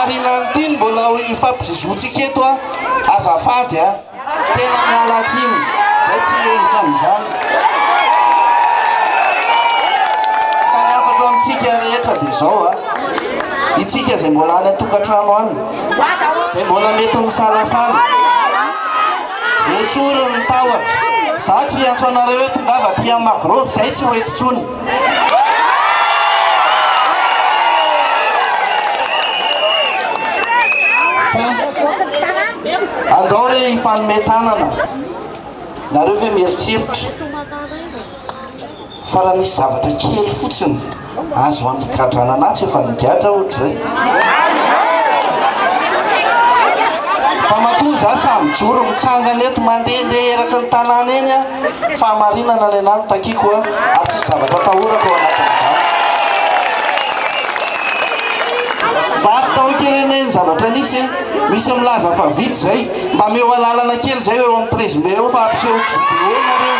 fahamarinana ity no mbola ho hifampizozoantsika eto a! Azafady a! Tena miala tsiny, zay tsy hevitra amin'izany. Ka ny hafatro amintsika rehetra dia izao a! Itsika izay mbola any an-tokantrano any, izay mbola mety misalasala, esory ny tahotra. Za tsy hiantso anareo hoe tongava aty amin'ny Magro, zay tsy ho eto intsony. Fa andao re hifanome tanana. Nareo ve mieritreritra fa raha misy zavatra kely fotsiny azo angadrana anah tsy efa nigadra ohatr'izay? Fa matoa za sahy mijoro mitsangana eto mandehandeha eraky ny tanàna eny a, fahamarinana ny anah no takiako a, ary tsisy zavatra atahorako ao anatin'izany. Mba ampitao kely anie ny zavatra nisy e! Misy milaza fa vita izay. Mba ameo alalana kely izay eo amin'ny 13 mai eo fa ampisehoko vidéo nareo.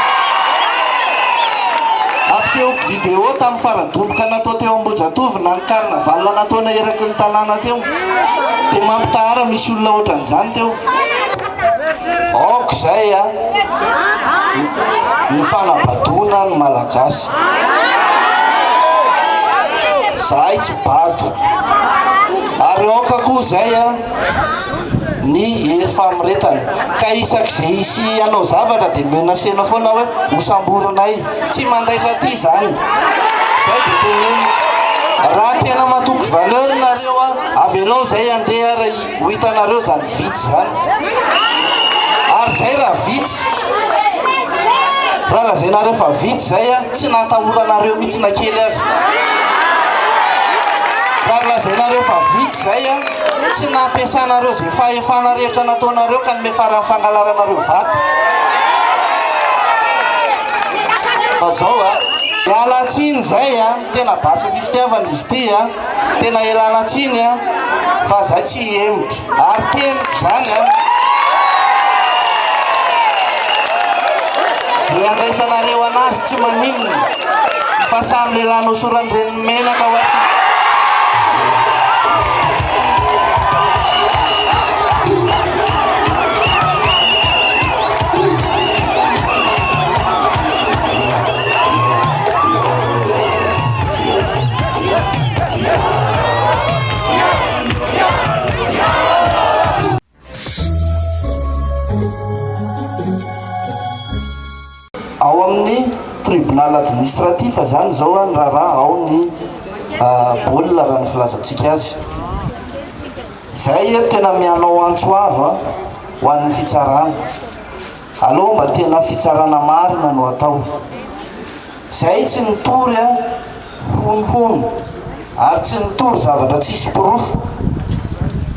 Ampisehoko vidéo tamin'ny faradoboka natao teo Ambohijatovo na ny carnaval nataonay eraky ny tanàna teo. Dia mampitahara misy olona ohatran'izany teo. Aoka izay a! Ny fanabadoana ny Malagasy. Zahay tsy bado. Ary aoka koa izay a! Ny hery famoretana. Ka isak'izay hisy hanao zavatra dia menacer-na foana hoe hosamborinay. Tsy mandaitra aty izany. Zay dia tenenina. Raha tena matoky valeur nareo a, avelao zay handeha ary ho hitanareo zany vitsy zany. Ary zay raha vitsy. Raha lazainareo fa vitsy zay a, tsy natahoranareo mihitsy na kely aza. Raha lazainareo fa vitsy zay a, tsy nampiasanareo zay fahefana rehetra nataonareo ka nimefaran'ny fangalaranareo vato. Fa zao a, miala tsiny zay a, tena basin'ny fitiavana izy ity a, tena ialana tsiny a, fa zay tsy hihemotra, ary teniko zany a, ze andraisanareo anazy tsy maninona, fa samy lehilahy nosoran-dreniny menaka hoa tsy. Ao amin'ny tribunal administratif izany izao ny raharaha ao ny baolina raha ny filazantsika azy. Izay tena mianao antso avo ho an'ny fitsarana. Aleo mba tena fitsarana marina no atao. Zay tsy nitory a honohono ary tsy nitory zavatra tsisy porofo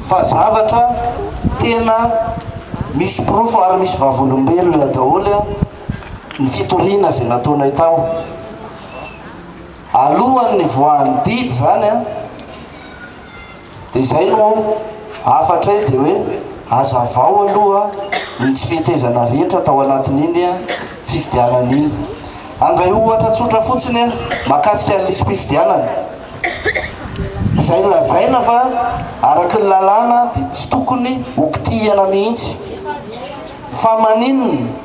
fa zavatra tena misy porofo ary misy vavolombelona daholo a ny fitoriana izay nataonay tao. Alohan'ny nivoahan'ny didy izany a. Dia izay no hafatray dia hoe hazavao aloha ny tsy fetezana rehetra tao anatin'iny fifidianana iny. Handray ohatra tsotra fotsiny aho mahakasika ny lisi-pifidianana. Izay lazaina fa araka ny lalàna dia tsy tokony hokitihana mihitsy. Fa maninona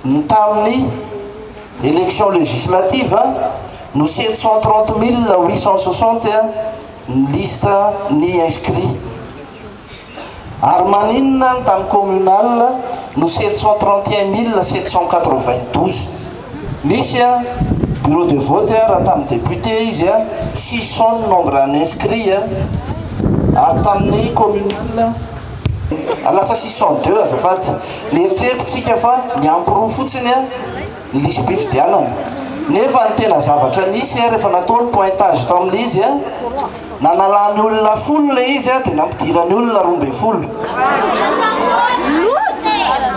ny tamin'ny élection législative no 730 860 ny liste ny inscrit? Ary maninona ny tamin'ny communal no 731 792? Misy bureau de vote raha tamin'ny député izy 600 ny nombre ny inscrit ary tamin'ny communal lasa 602 azafady. Nieritreritra tsika fa niampy roa fotsiny ny lisi-pifidianana. Nefa ny tena zavatra nisy rehefa natao ny pointage tao amin'ilay izy, nanalany olona folo ilay izy dia nampidirany olona 12.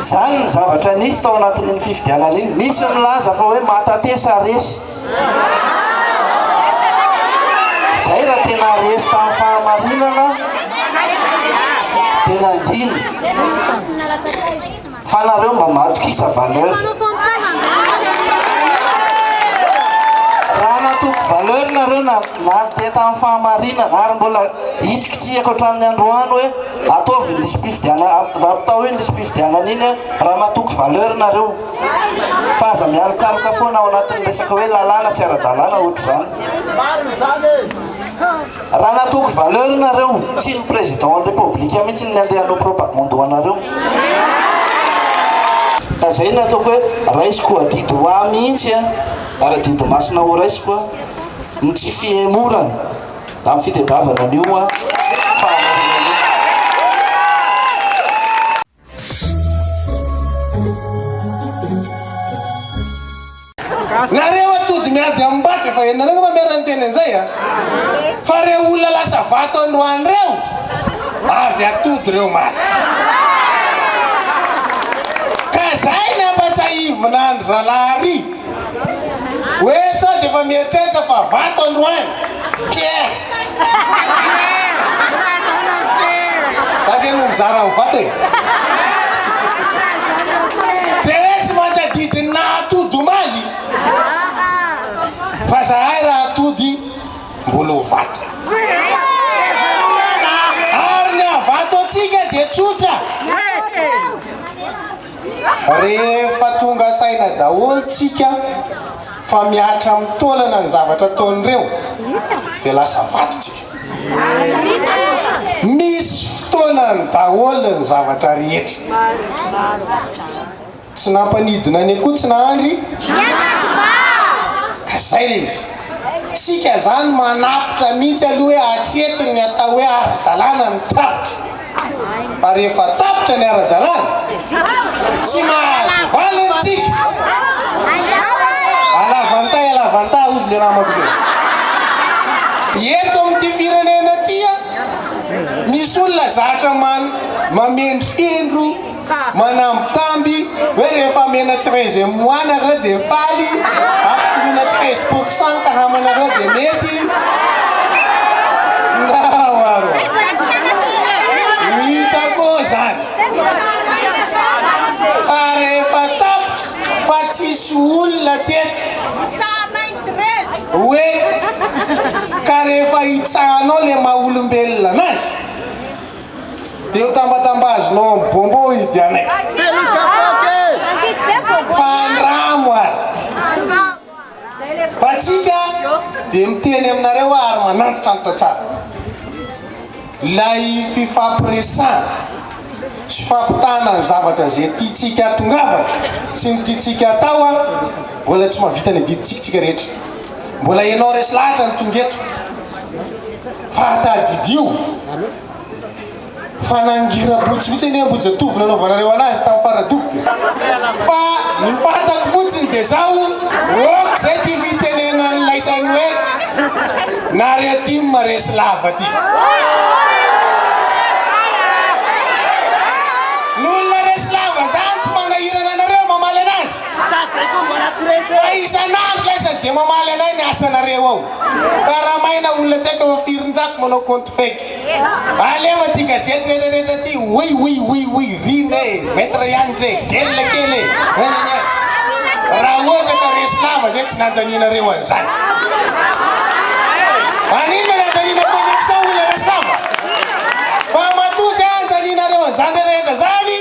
Izany ny zavatra nisy tao anatin'iny fifidianana iny. Misy milaza fa hoe matatesa resy. Izay raha tena resy tamin'ny fahamarinana dia nangina. Fa nareo mba matokisa valeur. Raha natoky valeur nareo na nandeha tamin'ny fahamarinana ary mbola. hitikitsihako hatramin'ny androany hoe ataovy ny lisi-pifidianana, ampitao iny lisi-pifidianana iny raha matoky valeur nareo. Fa aza mialokaloka foana ao anatin'ny resaka hoe lalàna tsy ara-dalàna ohatr'izany. Raha natoky valeur nareo, tsy ny président ny république mihitsy ny andeha hanao propagande ho anareo. Ka zay no ataoko hoe raisiko adidy ho ahy mihitsy a, ary adidy masina ho raisiko a, ny tsy fihemorana amin'ny fitadiavana an'io fahamarinana io. Nareo atody miady amim-bato efa henonareo angamba miara niteny an'izay a! Fa reo olona lasa vato androany reo avy atody reo omaly. Ka zay ny ampatsahivina andry zalahy ary hoe sao dia efa mieritreritra fa vato androany, pierre. Za ve no mizara ny vato e? Dia hoe tsy mahatadidy ny nahatody omaly fa zahay raha atody mbola ho vato. Ary ny hahavato antsika dia tsotra. Rehefa tonga saina daholo tsika fa mihatra amin'ny taolana ny zavatra ataon'ireo dia lasa vato tsika. Misy fotoanany daholo ny zavatra rehetra. Tsy nampanidina ny akoho tsy nahandry ka zay le izy. Tsika zany manapitra mihitsy aloha hoe hatreto ny atao hoe ara-dalàna ny tapitra. Fa rehefa tapitra ny ara-dalàna, tsy mahazo valiny tsika. Alavantay alavantay hozy le namako zay. Eto amin'ity firenena ity a, misy olona zatra man mamendrofendro, manambitamby hoe rehefa amena treizième mois nareo dia faly, ampisoloina 13% karamanareo dia mety. Ndao aro. Ho hita koa zany. Fa rehefa tapitra fa tsisy olona teto hoe ka rehefa hitsahanao le maha olombelona anazy Dia ho tambatambazinao amin'ny bonbon izy dia hanaiky. Fa andramo ary. Fa tsika dia miteny aminareo aho ary manantitrantitra tsara. Ilay fifampiresahana sy fampitana ny zavatra izay tiantsika hatongavana sy ny tiantsika hatao mbola tsy mahavita ny adidintsika tsika rehetra. Mbola ianao resy lahatra no tonga eto. Fa tadidio fa nangira-botsy mihitsy anie Ambohijatovo nanaovanareo anazy tamin'ny faradoboka e. Fa ny fantako fotsiny dia zao, ok zay ty fitenenan'ilaisany hoe nareo tim resy lava ty. Ny olona resy lava zany tsy manahirana anareo mamaly anazy. Fa isan'andro laisany dia mamaly anay ny asanareo ao. Karamaina olona tsy haiko efa firinjato manao compte fake. Alefa ty gazety rehetra rehetra ty oui oui oui oui rime e, maître Hanitra e, gel kely e, gna gna. Raha ohatra ka resy lava zay tsy nandanianareo an'izany. Maninona nandaniana connexion olona resy lava? Fa matoa zay andanianareo an'izany rehetra rehetra zany,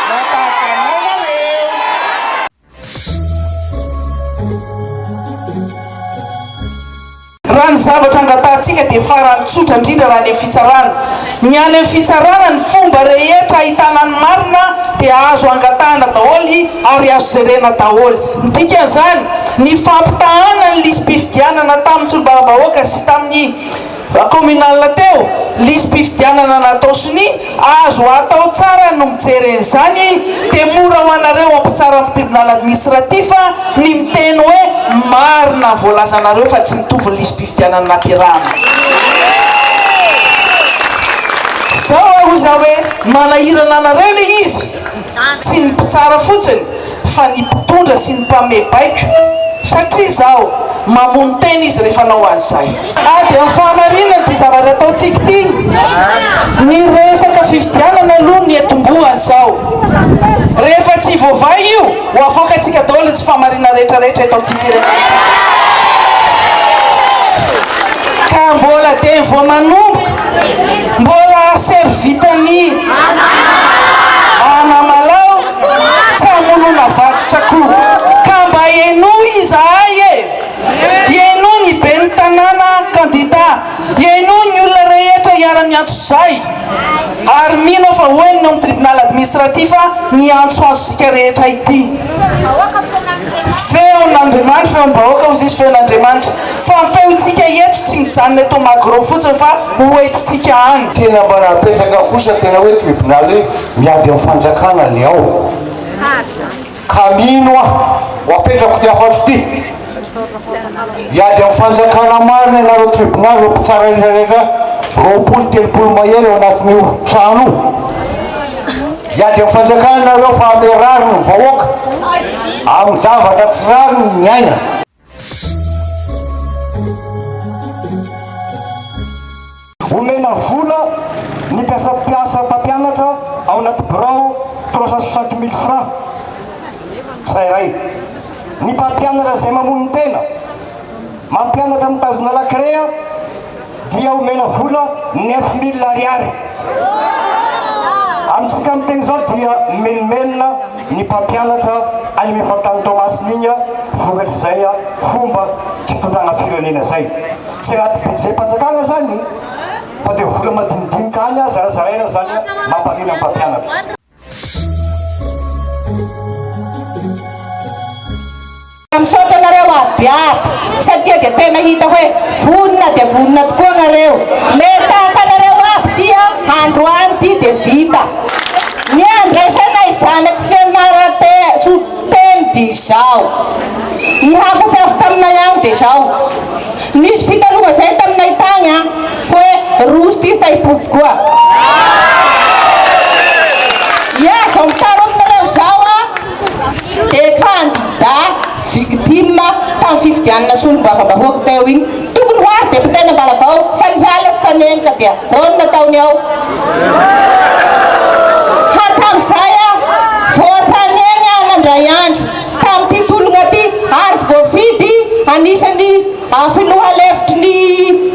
matahaka anay nareo. Raha ny zavatra angatahantsika dia farany tsotra indrindra raha any amin'ny fitsarana. Ny any amin'ny fitsarana ny fomba rehetra ahitana ny marina dia azo angatahana daholo ary azo jerena daholo. Ny dikan'izany, ny fampitahana ny lisi-pifidianana tamin'ny solombavambahoaka sy tamin'ny Communal teo, lisi-pifidianana natao sonia, azo atao tsara no mijery an'izany dia mora ho anareo mpitsara amin'ny tribunal administratif ny miteny hoe marina ny voalazanareo fa tsy mitovy ny lisi-pifidianana nampiarahana. Zao aho hoy za hoe manahirana anareo ilay izy, tsy ny mpitsara fotsiny fa ny mpitondra sy ny mpanome baiko satria zao mamono tena izy rehefa anao an'izay. Ady amin'ny fahamarinana ity zavatra ataontsika ity. Ny resaka fifidianana aloha ny etombohany zao. Rehefa tsy voavaha io, ho avoakantsika daholo ny tsy fahamarinana rehetra rehetra eto amin'ity firenena ity. Ka mbola dia vao manomboka. servitan'ny Anamalao tsy hamonoana vatotra koa. Ka mba henoy izahay e! Henoy ny ben'ny tanàna kandida, henoy ny olona rehetra hiara-miantso izay. Ary mino aho fa ho henony ao amin'ny tribunal administratif ny antsoantsontsika rehetra ity. Feon'Andriamanitra, feom-bahoaka hozy izy, feon'Andriamanitra. Fa ny feontsika eto tsy mijanona eto Magro fotsiny fa ho entintsika any. Tena mba napetraka kosa tena hoe tribunal hoe miady amin'ny fanjakana le ao. Ka mino aho, ho apetrako ity hafatro ity, hiady amin'ny fanjakana marina ianareo tribonaly, ireo mpitsara rehetra rehetra, 20, 30 mahery ao anatin'io trano io. Hiady amin'ny fanjakana ianareo fa hanome rariny ny vahoaka amin'ny zavatra tsy rariny niainana. Omena vola ny mpiasa mpiasa mpampianatra ao anaty birao 360 mille francs tsirairay. Ny mpampianatra izay mamono tena mampianatra mitazona lakrea dia omena vola 9000 ariary. Amintsika miteny izao dia mimenomenona ny mpampianatra any amin'ny faritany Toamasina iny vokatr'izay fomba fitondrana firenena izay. Tsy anaty budget-mpanjakana zany fa dia vola madinidinika any zarazaraina zany mampalina ny mpampianatra. Misaotra anareo aby aby satria dia tena hita hoe vonona dia vonona tokoa nareo. Le tahaka anareo aby ty androany ty dia vita. Ny andraisanay zanaky fianarantsoa teny dia izao. Ny hafatsy avy taminay agny dia izao. Nisy fitanova zay taminay tagny an, hoe roso ty sa hipoky koa. Ia, zao mitaro aminareo zao a, de candidat victime tamin'ny fifidianana solombavambahoaka teo igny. Tokony ho ary député n'Ambalavao fa niala sy tsanenika dia reo no nataony ao. Hatramin'izay a, voatsanegny aho nandray andro. Tamin'ity tologna ty ary voafidy anisan'ny filoha lefitry ny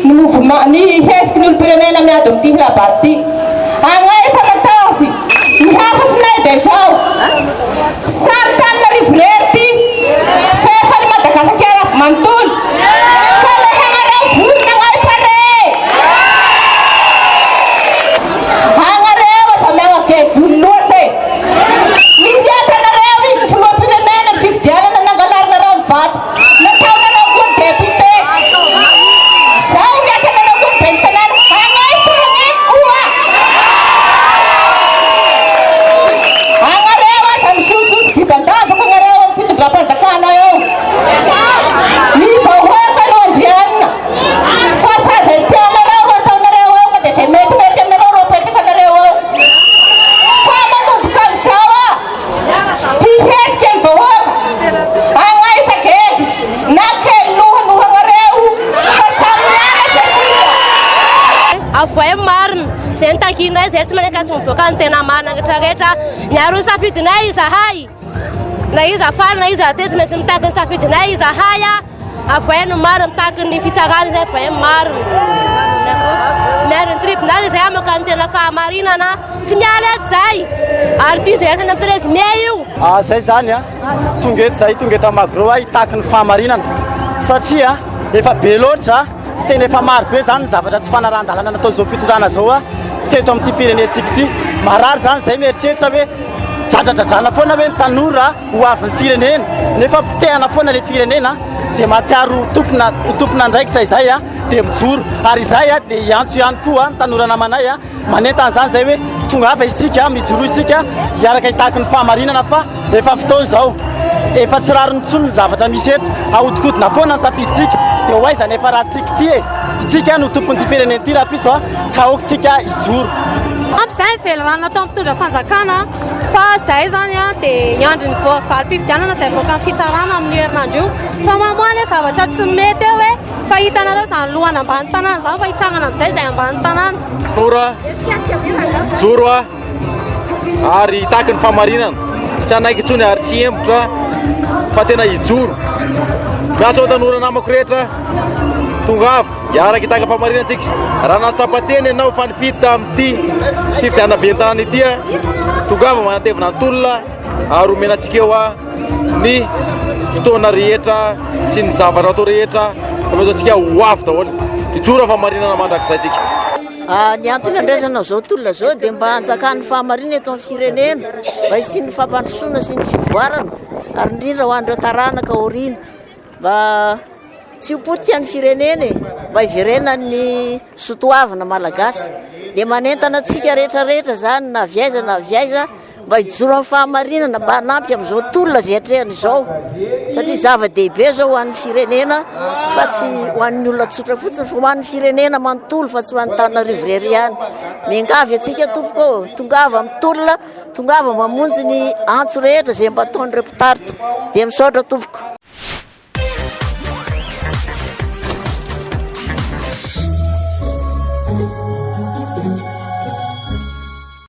ny mouvement ny hetsiky ny olom-pirenena miady amin'ity hirabato ty. Agnaiza matansy ny hafatsinay dia izao, Sa Antananarivo irery ty fa efa ny Madagasikara aby manontolo ka lehegnareo vonona agnay pare. Agnareo aza miagnagegy olo loatsa e. Niriatanareo iny ny filoham-pirenena ny fifidianana nangalarinareo ny vato. Nataonareo koa ny député. Zao riatanareo koa ny ben'ny tanàna. Agnaiza hagnaiky koa. Agnareo aza misososo biby an-davaka agnareo amin'ny fitondram-panjakana eo. Ny vahoaka no andrianina. Fa sa zay tianareo ro ataonareo eo ka dia zay metimety aminareo ro apetrakanareo eo. Fa manomboka amizao ah, hihetsika ny vahoaka, agnaiza gegy na kely loha noho agnareo fa samy mianatra isika. Avohay ny marina, zay ny takinay, zay tsy manaiky tsy mivoaka ny tena marina rehetra rehetra, miaro ny safidinay izahay, na iza faly na iza tezitra maintsy mitaky ny safidinay izahay. Avohay ny marina, mitaky ny fitsarana izay avohay ny marina. Miaro ny tribunal izay hamoaka ny tena fahamarinana. Tsy miala eto izay. Ary ity izay any amin'ny 13 mai io. Ah, zay zany a, tonga eto zay, tonga eto amin'ny Magro a, hitaky ny fahamarinana. Satria efa be loatra, tena efa maro be zany ny zavatra tsy fanarahan-dalàna nataon'izao fitondrana izao a, teto amin'ity firenentsika ity. Marary zany zay mieritreritra hoe dradradradrana foana hoe ny tanora ho avin'ny firenena nefa potehana foana le firenena dia mahatsiaro ho tompona ho tompon'andraikitra izay a dia mijoro ary izay a dia hiantso ihany koa ny tanora namanay a manentana izany izay hoe tongava isika mijoroa isika hiaraka hitaky ny fahamarinana fa efa fotoana izao efa tsy rariny intsony ny zavatra misy eto ahodikodina foana ny safidintsika dia ho aiza nefa raha-tsika ity e isika no tompon'ity firenena ity rahampitso a ka aoka tsika hijoro. Ampy izay ny velirano natao mpitondra fanjakana fa izay izany dia hiandry ny valim-pifidianana izay avoakan'ny fitsarana amin'io herinandro io fa mamoaha anie zavatra tsy mety eo e fa hitanareo izany lohana ambany tanàna izany fa hitsangana amin'izay izay ambany tanàna. Tanora mijoro ary hitaky ny fahamarinana, tsy hanaiky intsony ary tsy hihemotra fa tena hijoro. Miantso ny tanora namako rehetra. Tongava hiaraka hitaka fahamarinana tsika. Raha nahatsapa tena ianao fa nifidy tamin'ity fifidianana ben'ny tanàna ity, tongava manatevina ny tolona ary omena antsika eo ny fotoana rehetra sy ny zavatra atao rehetra fa mety antsika ho avy daholo. Hijoro amin'ny fahamarinana mandrakizay tsika. Ah, ny antony andraisana izao tolona izao dia mba hanjakan'ny fahamarinana eto amin'ny firenena, mba hisian'ny fampandrosoana sy ny fivoarana, ary indrindra ho an'ireo taranaka aoriana. Mba tsy ho potika ny firenena e, mba hiverenan'ny sotoavina malagasy. Dia manentana antsika rehetra rehetra izany na avy aiza na avy aiza mba hijoro amin'ny fahamarinana, mba hanampy amin'izao tolona izay atrehana izao. Satria zava-dehibe izao ho an'ny firenena fa tsy ho an'ny olona tsotra fotsiny fa ho an'ny firenena manontolo fa tsy ho an'ny Antananarivo irery ihany. Miangavy antsika tompoko ô, tongava amin'ny tolona. Tongava mamonjy ny antso rehetra izay mba ataon'ireo mpitarika. Dia misaotra tompoko.